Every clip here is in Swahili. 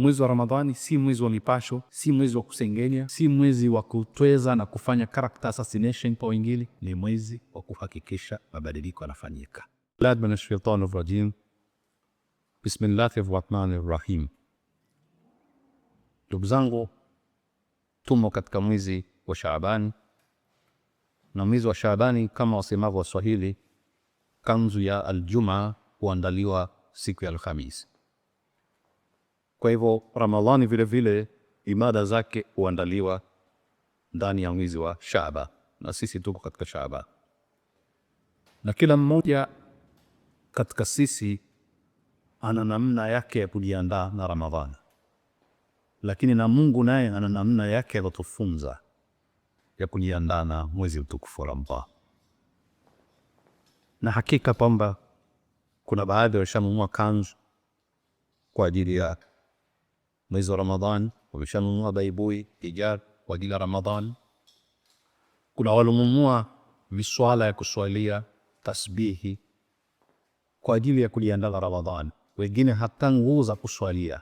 Mwezi wa Ramadhani si mwezi wa mipasho, si mwezi wa kusengenya, si mwezi wa kutweza na kufanya character assassination kwa wengine. Ni mwezi wa kuhakikisha mabadiliko yanafanyika. Billahi minash shaitani rajim. Bismillahir Rahmanir Rahim. Ndugu zangu, tumo katika mwezi wa Shaabani, na mwezi wa Shaabani kama wasemavyo Waswahili, kanzu ya Aljumaa huandaliwa siku ya Alhamisi. Kwa hivyo Ramadhani vile vile ibada zake huandaliwa ndani ya mwezi wa Shaaban, na sisi tuko katika Shaaban, na kila mmoja katika sisi ana namna yake ya kujiandaa na Ramadhani, lakini na Mungu naye ana namna yake ya kutufunza ya kujiandaa na mwezi mtukufu wa Ramadhani. Na hakika kwamba kuna baadhi walishanunua kanzu kwa ajili ya mwezi wa Ramadhani, wameshanunua baibui hijab kwa ajili ya Ramadhani. Kuna walonunua miswala ya kuswalia, tasbihi kwa ajili ya kujiandaa na Ramadhani, wengine hata nguo za kuswalia.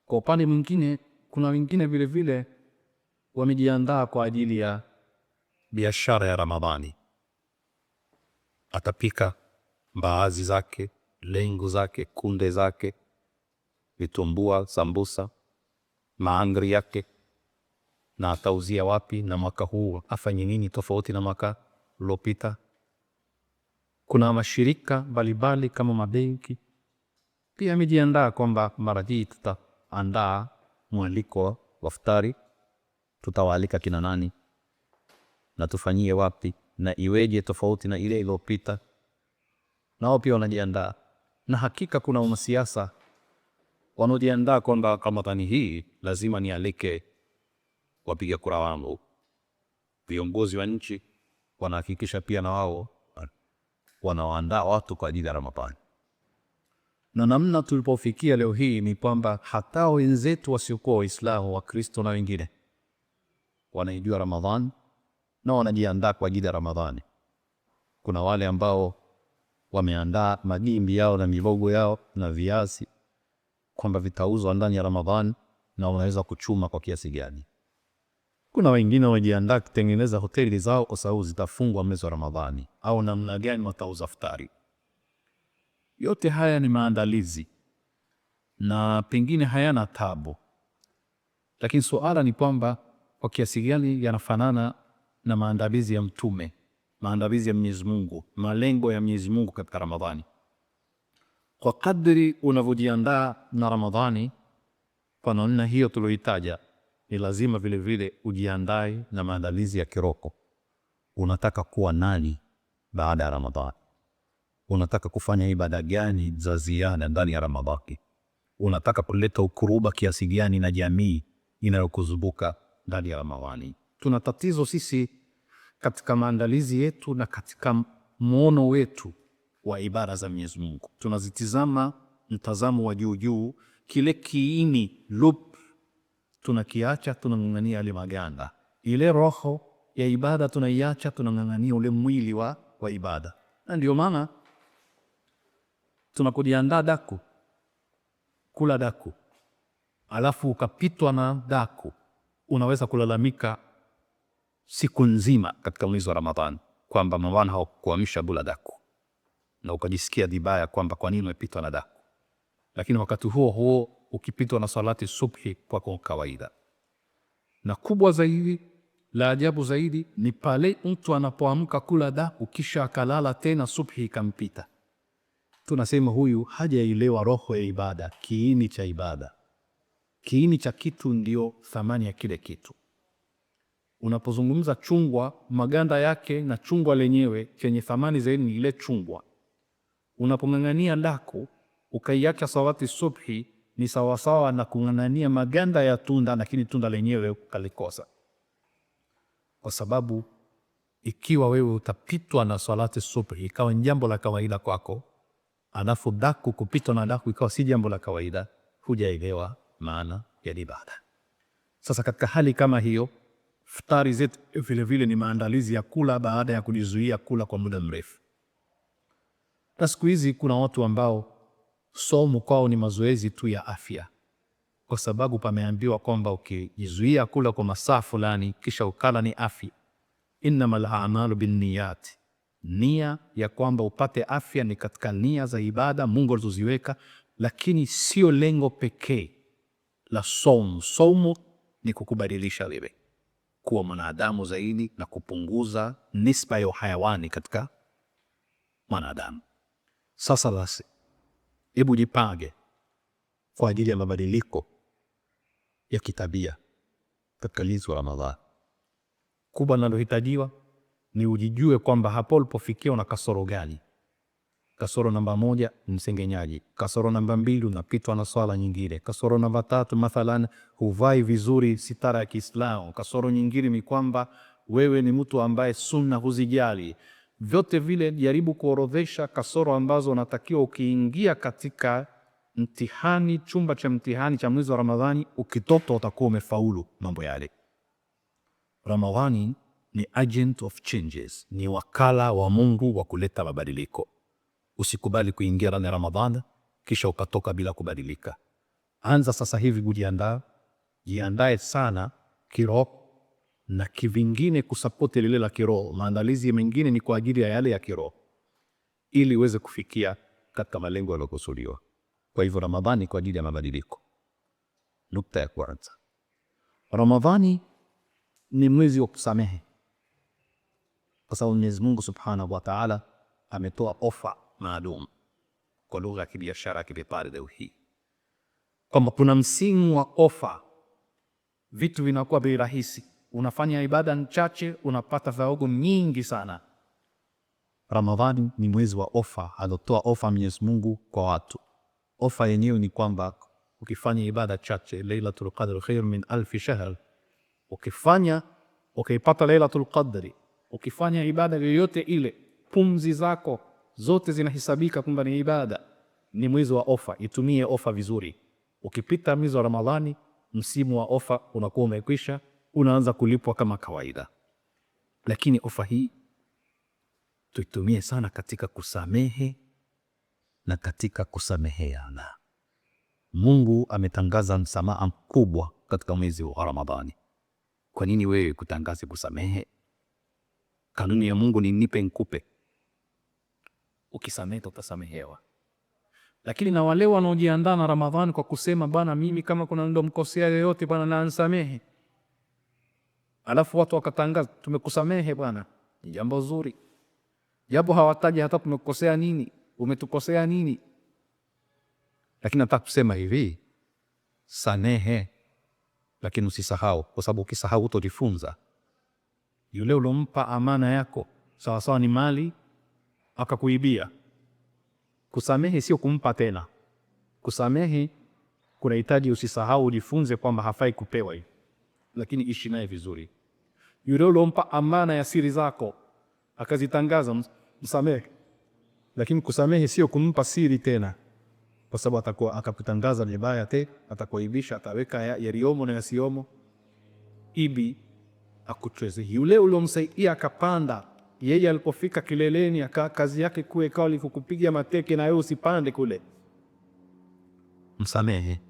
Kwa upande mwingine, kuna wengine vile vile wamejiandaa kwa ajili ya biashara ya Ramadhani. Atapika mbaazi zake, lengu zake, kunde zake, vitumbua, sambusa, maangri yake, na atauzia wapi, na mwaka huu afanye nini tofauti na mwaka uliopita. Kuna mashirika mbalimbali kama mabenki pia yamejiandaa kwamba mara hii tutaandaa mwaliko wa futari, tutawaalika kina nani na tufanyie wapi na iweje tofauti na ile iliyopita. Nao pia wanajiandaa, na hakika kuna wanasiasa wanaojiandaa kwamba Ramadhani hii lazima nialike wapiga kura wangu. Viongozi wa nchi wanahakikisha pia na wao wanawaandaa watu kwa ajili ya Ramadhani. Na namna tulipofikia leo hii ni kwamba hata wenzetu wasiokuwa Waislamu, Wakristo na wengine wanaijua Ramadhani na wanajiandaa kwa ajili ya Ramadhani. Kuna wale ambao wameandaa magimbi yao na mihogo yao na viazi kwamba vitauzwa ndani ya Ramadhani na wanaweza kuchuma kwa kiasi gani. Kuna wengine wamejiandaa kutengeneza hoteli zao kwa sababu zitafungwa mwezi wa Ramadhani, au namna gani watauza futari. Yote haya ni maandalizi na pengine hayana tabu, lakini suala ni kwamba kwa kiasi gani yanafanana na maandalizi ya Mtume, maandalizi ya Mwenyezi Mungu, malengo ya Mwenyezi Mungu katika Ramadhani. Kwa kadri unavyojiandaa na Ramadhani kwa namna hiyo tulioitaja, ni lazima vile vile ujiandae na maandalizi ya kiroho. Unataka kuwa nani baada ya Ramadhani? Unataka kufanya ibada gani za ziada ndani ya Ramadhani? Unataka kuleta ukuruba kiasi gani na jamii inayokuzunguka ndani ya Ramadhani? Tuna tatizo sisi katika maandalizi yetu na katika muono wetu wa ibada za Mwenyezi Mungu. Tunazitizama mtazamo wa juu juu, kile kiini loop tunakiacha, tunang'ang'ania yale maganda. Ile roho ya ibada tunaiacha, tunang'ang'ania ule mwili wa ibada. Na ndio maana tunakujiandaa daku, kula daku, alafu ukapitwa na daku, unaweza kulalamika siku nzima katika mwezi wa Ramadhani kwamba Ramadhani hawakuamsha bila daku, na ukajisikia vibaya kwamba kwa nini umepitwa na daku. Lakini wakati huo huo ukipitwa na salati subhi kwako kawaida. Na kubwa zaidi la ajabu zaidi ni pale mtu anapoamka kula daku kisha akalala tena subhi ikampita. Tunasema huyu hajaelewa roho ya ibada, kiini cha ibada. Kiini cha kitu ndio thamani ya kile kitu. Unapozungumza chungwa, maganda yake na chungwa lenyewe, chenye thamani zaidi ni ile chungwa. Unapong'ang'ania daku ukaiacha salati subhi, ni sawasawa na kung'ang'ania maganda ya tunda, lakini tunda lenyewe ukalikosa. Kwa sababu ikiwa wewe utapitwa na salati subhi ikawa ni jambo la kawaida kwako, alafu daku kupitwa na daku ikawa si jambo la kawaida, hujaelewa maana ya ibada. Sasa katika hali kama hiyo, futari zetu vile vile ni maandalizi ya kula baada ya kujizuia kula kwa muda mrefu. Na siku hizi kuna watu ambao Somo kwao ni mazoezi tu ya afya, kwa sababu pameambiwa kwamba ukijizuia kula kwa masaa fulani kisha ukala ni afya. Innamal a'malu binniyat, nia ya kwamba upate afya ni katika nia za ibada Mungu alizoziweka, lakini sio lengo pekee la somo. Somo ni kukubadilisha wewe kuwa mwanadamu zaidi na kupunguza nisba ya uhayawani katika mwanadamu. Sasa basi, hebu jipange kwa ajili ya mabadiliko ya kitabia katika mwezi wa Ramadhani. Kubwa linalohitajiwa ni ujijue kwamba hapo ulipofikia una kasoro gani. Kasoro namba 1, msengenyaji. Kasoro namba 2, unapitwa na swala nyingine. Kasoro namba 3, mathalan huvai vizuri sitara ya Kiislamu. Kasoro nyingine ni kwamba wewe ni mtu ambaye sunna huzijali. Vyote vile jaribu kuorodhesha kasoro ambazo unatakiwa ukiingia katika mtihani, chumba cha mtihani cha mwezi wa Ramadhani, ukitoka utakuwa umefaulu mambo yale. Ramadhani ni agent of changes, ni wakala wa Mungu wa kuleta mabadiliko. Usikubali kuingia ndani ya Ramadhani kisha ukatoka bila kubadilika. Anza sasa hivi kujiandaa, jiandae sana kiroho na kivingine kusapoti lile la kiroho. Maandalizi mengine ni kwa ajili ya yale ya kiroho ili uweze kufikia katika malengo yaliyokusudiwa. Kwa hivyo Ramadhani kwa ajili ya mabadiliko. Nukta ya kwanza, Ramadhani ni mwezi wa kusamehe, kwa sababu Mwenyezi Mungu Subhanahu wa Ta'ala ametoa ofa maalum kwa lugha ya kibiashara kibepari leo hii kwamba kuna msimu wa ofa, vitu vinakuwa bei rahisi, unafanya ibada chache unapata thawabu nyingi sana. Ramadhani ni mwezi wa ofa, alotoa ofa Mwenyezi Mungu kwa watu. Ofa yenyewe ni kwamba ukifanya ibada chache, Lailatul Qadr khair min alfi shahr, ukifanya ukaipata Lailatul Qadri, ukifanya ibada yoyote ile, pumzi zako zote zinahesabika kwamba ni ibada. Ni mwezi wa ofa, itumie ofa vizuri. Ukipita mwezi wa Ramadhani, msimu wa ofa unakuwa umekwisha, unaanza kulipwa kama kawaida. Lakini ofa hii tuitumie sana katika kusamehe na katika kusameheana. Mungu ametangaza msamaha mkubwa katika mwezi wa Ramadhani. Kwa nini wewe kutangaze kusamehe? Kanuni ya Mungu ni nipe nikupe. Ukisamehe utasamehewa. Lakini na wale wanaojiandaa na Ramadhani kwa kusema bana, mimi kama kuna ndo mkosea yoyote bana, na ansamehe, alafu watu wakatangaza tumekusamehe bwana, ni jambo zuri, japo hawataji hata tumekukosea nini, umetukosea nini. Lakini nataka kusema hivi, samehe, lakini usisahau, kwa sababu ukisahau utajifunza. Yule ulompa amana yako sawasawa ni mali akakuibia, kusamehe sio kumpa tena. Kusamehe kunahitaji usisahau, ujifunze kwamba hafai kupewa hiyo, lakini ishi naye vizuri. Yule ulompa amana ya siri zako akazitangaza, msamehe, lakini kusamehe sio kumpa siri tena, kwa sababu atakuwa akakutangaza vibaya te, atakuaibisha, ataweka yaliyomo na yasiyomo ibi akucheze. Yule uliomsaidia akapanda, yeye alipofika kileleni aka kazi yake kuu ikawa ni kukupiga mateke na wewe usipande kule. Msamehe,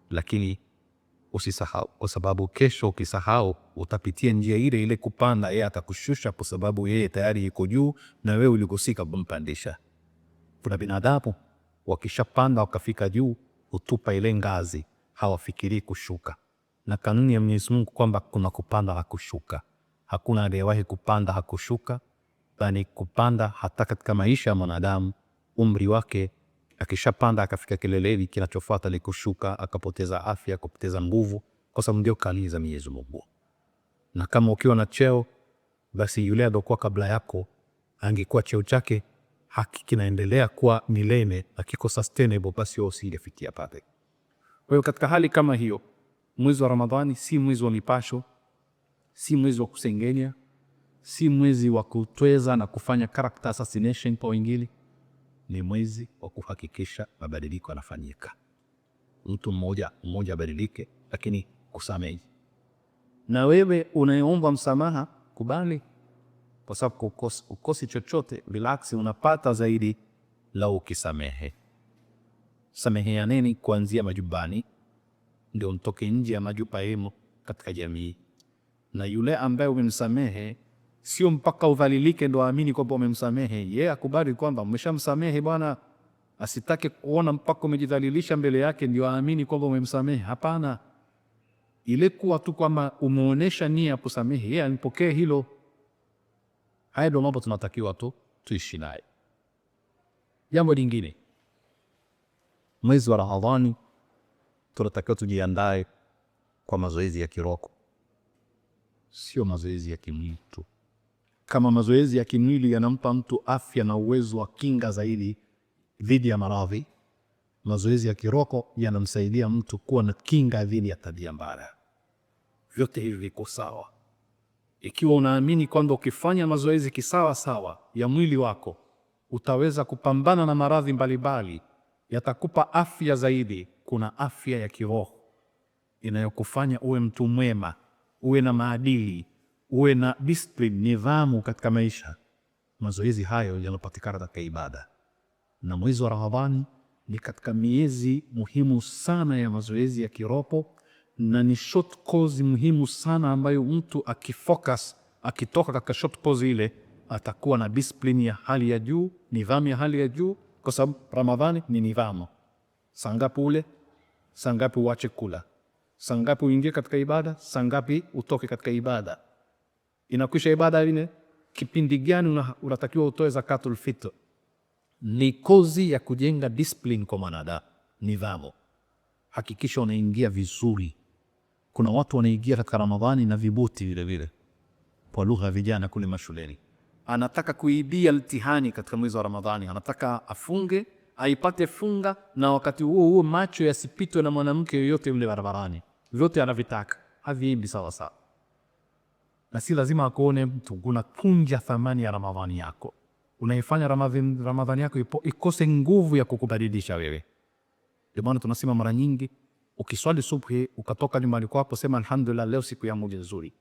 lakini usisahau, kwa sababu kesho ukisahau utapitia njia ile ile kupanda, yeye atakushusha, kwa sababu yeye tayari yuko juu na wewe ulikusika kumpandisha. Kuna binadamu wakishapanda wakafika juu hutupa ile ngazi, hawafikirii kushuka. Na kanuni ya Mwenyezi Mungu kwamba kuna kupanda na kushuka. Hakuna aliyewahi kupanda hakushuka, bali kupanda hata katika maisha ya mwanadamu, umri wake akishapanda akafika kileleni, kinachofuata ni kushuka, akapoteza afya, akapoteza nguvu, kwa sababu ndio kanuni za Mwenyezi Mungu. Na kama ukiwa na cheo, basi yule aliyokuwa kabla yako angekuwa cheo chake haki kinaendelea kuwa milele na kiko sustainable, basi wewe usingefikia pale. Kwa hiyo katika hali kama hiyo, mwezi wa Ramadhani si mwezi wa mipasho, si mwezi wa kusengenya, si mwezi wa kutweza na kufanya character assassination kwa wengine. Ni mwezi wa kuhakikisha mabadiliko yanafanyika, mtu mmoja mmoja abadilike, lakini kusamehe. Na wewe unayeomba msamaha kubali, kwa sababu ukosi chochote, relax, unapata zaidi lau ukisamehe. Sameheaneni kuanzia majumbani, ndio mtoke nje ya majumba yenu katika jamii. Na yule ambaye umemsamehe sio mpaka udhalilike ndo aamini kwamba umemsamehe. Yeye akubali kwamba umeshamsamehe bwana, asitake kuona mpaka umejidhalilisha mbele yake ndio aamini kwamba umemsamehe. Hapana, ile kuwa tu kwamba umeonyesha nia ya kusamehe, yeye alipokee hilo. Haya ndio mambo tunatakiwa tu tuishi naye. Jambo lingine, mwezi wa Ramadhani tunatakiwa tujiandae kwa mazoezi ya kiroho, sio mazoezi ya kimwili tu. Kama mazoezi ya kimwili yanampa mtu afya na uwezo wa kinga zaidi dhidi ya maradhi, mazoezi ya kiroho yanamsaidia mtu kuwa na kinga dhidi ya tabia mbaya. Vyote hivi viko sawa. Ikiwa unaamini kwamba ukifanya mazoezi kisawa sawa ya mwili wako utaweza kupambana na maradhi mbalimbali, yatakupa afya zaidi. Kuna afya ya kiroho inayokufanya uwe mtu mwema, uwe na maadili, uwe na discipline, nidhamu katika maisha. Mazoezi hayo yanapatikana katika ibada, na mwezi wa Ramadhani ni katika miezi muhimu sana ya mazoezi ya kiroho na ni short course muhimu sana ambayo mtu akifocus, akitoka katika short course ile atakuwa na discipline ya hali ya juu, nidhamu ya hali ya juu, kwa sababu Ramadhani ni nidhamu. Saa ngapi ule, saa ngapi uache kula, saa ngapi uingie katika ibada, saa ngapi utoke katika ibada. Inakwisha ibada ile, kipindi gani unatakiwa utoe zakatul fitr. Ni kozi ya kujenga discipline kwa mwanadamu, nidhamu. Hakikisha unaingia vizuri. Kuna watu wanaingia katika Ramadhani na vibuti vile vile, kwa lugha ya vijana kule mashuleni. Anataka kuibia mtihani katika mwezi wa Ramadhani, anataka afunge aipate funga, na wakati huo huo macho yasipitwe na mwanamke yoyote yule barabarani. Vyote anavitaka, haviimbi sawa sawa, na si lazima akuone mtu. Unakunja thamani ya Ramadhani yako, unaifanya Ramadhani yako ikose nguvu ya kukubadilisha wewe. Ndio maana tunasema mara nyingi ukiswali subhi ukatoka nyumbani kwako, sema alhamdulillah, leo siku yangu ni nzuri.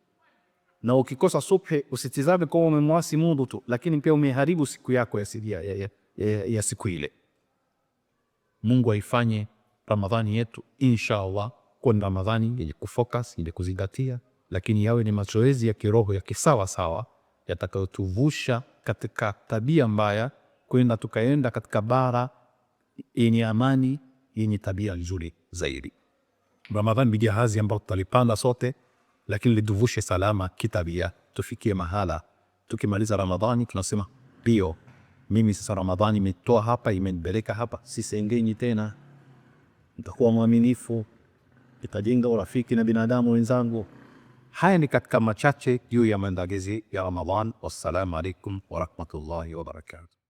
Na ukikosa subhi usitizame kama umemwasi Mungu tu, lakini pia umeharibu siku yako ya siku ile. Mungu aifanye Ramadhani yetu inshallah kuwa ni Ramadhani yenye kufocus, yenye kuzingatia, lakini yawe ni mazoezi ya kiroho ya kisawa sawa yatakayotuvusha katika tabia mbaya kwenda tukaenda katika bara yenye amani yenye tabia nzuri zaidi. Ramadhani ni jahazi ambayo tutalipanda sote, lakini lituvushe salama kitabia, tufikie mahala tukimaliza Ramadhani tunasema ndio, mimi sasa Ramadhani imetoa hapa, imenipeleka hapa, sisengenyi tena, nitakuwa mwaminifu, nitajenga urafiki na binadamu wenzangu. Haya ni katika machache juu ya maandalizi ya Ramadhan. Wassalamu alaikum warahmatullahi wabarakatuh.